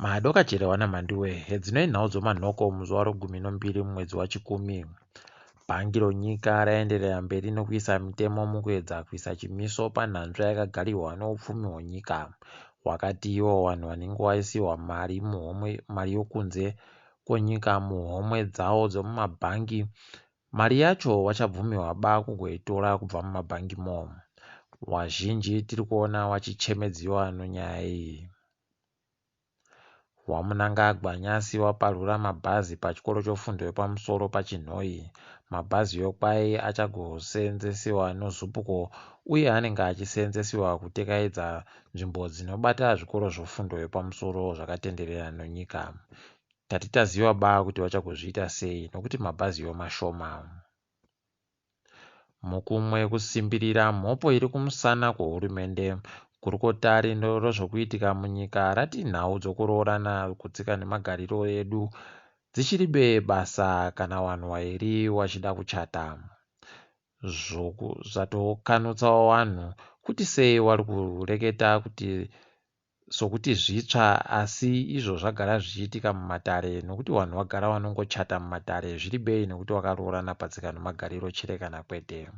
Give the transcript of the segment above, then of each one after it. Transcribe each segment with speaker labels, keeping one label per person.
Speaker 1: Madoka Cherewa naMhanduwe hedzinoi nhau dzomanhoko muzuva rogumi nombiri mumwedzi waChikumi. Bhangi ronyika raenderera mberi nokuisa mitemo mukuedza kuisa chimiso panhanzva yakagariwa noupfumi hwenyika. Hwakati ivo vanhu vanenge vaisiwa mari muhomwe mari yokunze kwenyika muhomwe dzavo dzomumabhangi mari yacho vachabvumirwa ba kugoitora kubva mumabhangimo. Vazhinji tiri kuona vachichemedziwa nenyaya iyi. VaMnangagwa nhasi vaparura mabhazi pachikoro chefundo yepamusoro paChinhoyi. Mabhazi yokwai achagoseenzesiwa noZUPCO uye anenge achiseenzesiwa kutekaidza nzvimbo dzinobata zvikoro zvefundo yepamusoro zvakatenderera nenyika. Tati taziva ba kuti vachagozviita sei nokuti mabhaziwo mashoma. Mukumwe kusimbirira mhopo iri kumusana kwehurumende, gurukota rezvokuitika munyika rati nhau dzokuroorana kutsika nemagariro edu dzichiri basa kana vanhu vairi vachida kuchata. Zvatokanutsawo vanhu kuti sei vari kureketa kuti sokuti zvitsva asi izvo zvagara zvichiitika mumatare nokuti vanhu vagara vanongochata mumatare zviri bei nokuti vakaroorana patsika nemagariro chere kana kwete.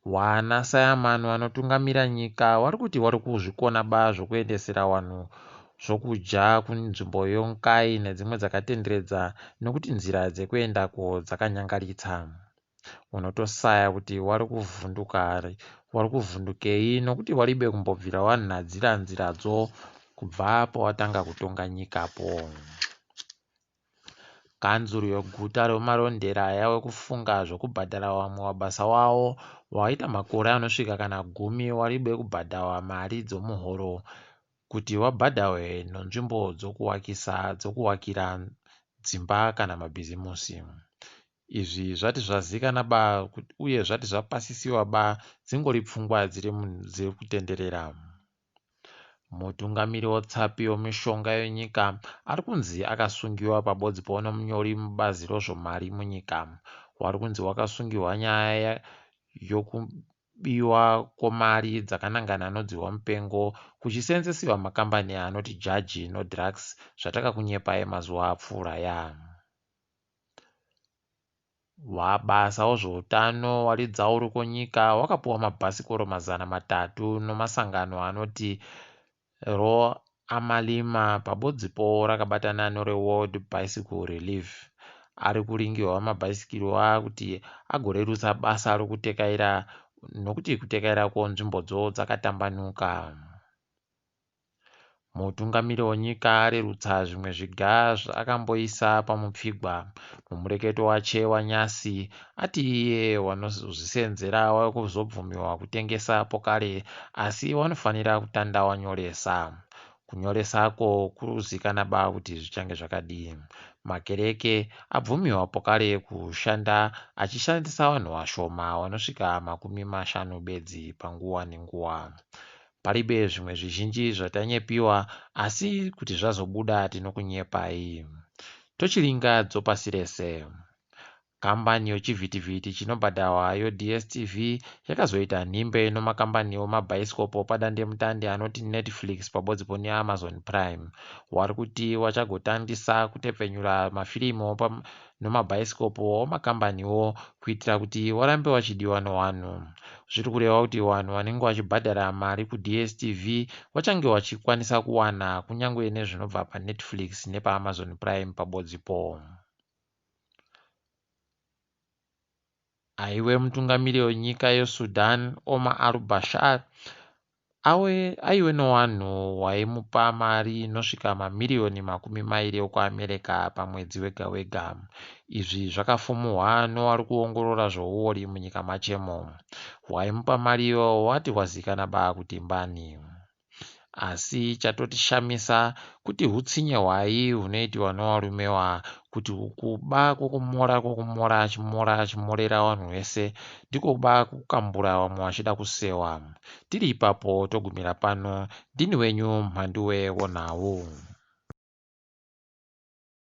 Speaker 1: Wana Sayamani vanotungamira nyika vari kuti vari kuzvikona ba zvokuendesera vanhu zvokudya kunzvimbo yoNkayi nedzimwe dzakatenderedza nokuti nzira dzekuendako dzakanyangaritsa. Unotosaya kuti wari kuvhunduka wari kuvhundukei nokuti waribe kumbobvira wanhadzira nziradzo kubva pawatanga kutonga nyikapo. Kanzuru yeguta reMarondera yave kufunga zvokubhadhara vamwe mabasa wavo waita makore anosvika kana gumi waribe kubhadharwa mari dzomuhoro kuti wabhadharwe nenzvimbo dzokuwakisa dzokuwakira dzimba kana mabhizimusi. Izvi zvati zvazikana ba uye zvati zvapasisiwa ba dzingori pfungwa dziri kutenderera. Mutungamiri wetsapi yemishonga yenyika ari kunzi akasungiwa pabodzipo nomunyori mubazi rezvemari munyika. Wari kunzi wakasungirwa nyaya yokubiwa kwemari dzakanangana nodzihwa mupengo kuchiseenzesiwa makambani anoti Jaji noDrugs zvatakakunyepai mazuva apfuura ya. Mabasa ozveutano waridzauriko nyika wakapiwa mabhasikoro 300 nomasangano anoti roAmalima pabodzipo rakabatana noreWorld Bicycle Relief. Ari kuringirwa mabhasikoro kuti agorerutsa basa rokutekaira nokuti kutekaira kwenzvimbodzo dzakatambanuka. Mutungamiri wenyika arerutsa zvimwe zviga zvaakamboisa pamupfigwa. Mumureketo wache wanyasi ati iye wanozvisenzera wave kuzobvumiwa kutengesa pokare asi wanofanira kutanda wanyoresa. Kunyoresako kuri kuzikana ba kuti zvichange zvakadii. Makereke abvumiwa pokare kushanda achishandisa vanhu vashoma vanosvika 50 bedzi panguva nenguva. Paribe zvimwe zvizhinji zvatanyepiwa asi kuti zvazobuda tinokunyepai. Tochiringa dzopasi rese. Kambani yochivhitivhiti chinobhadharwa yoDStv yakazoita nhimbe nomakambani emabhaisikopo padandemutande anoti Netflix pabodzipo neAmazon Prime. Wari kuti wachagotangisa kutepfenyura mafirimu nomabhaisikopo omakambaniwo kuitira kuti warambe wachidiwa nowanhu. Zviri kureva kuti vanhu vanenge vachibhadhara mari kuDStv vachange vachikwanisa kuwana kunyange nezvinobva paNetflix nepaAmazon Prime pabodzipo. Aiwe mutungamiri wenyika yeSudan Omar al-Bashir aive nowanhu waimupa mari inosvika mamiriyoni 20 ekuAmerica pamwedzi wega wega. Izvi zvakafumuhwa nowari kuongorora zvouori munyika machemo. Waimupa mari iyoyo wati wazikana ba kuti mbani. Asi chatotishamisa kuti hutsinye hwai hunoitiwa novarume kuti kuba kwokumora kwokumora achimora achimorera vanhu vese ndiko kuba kukambura vamwe vachida kusewa. Tiri ipapo togumira pano. Ndini wenyu Mhanduwe wonhau.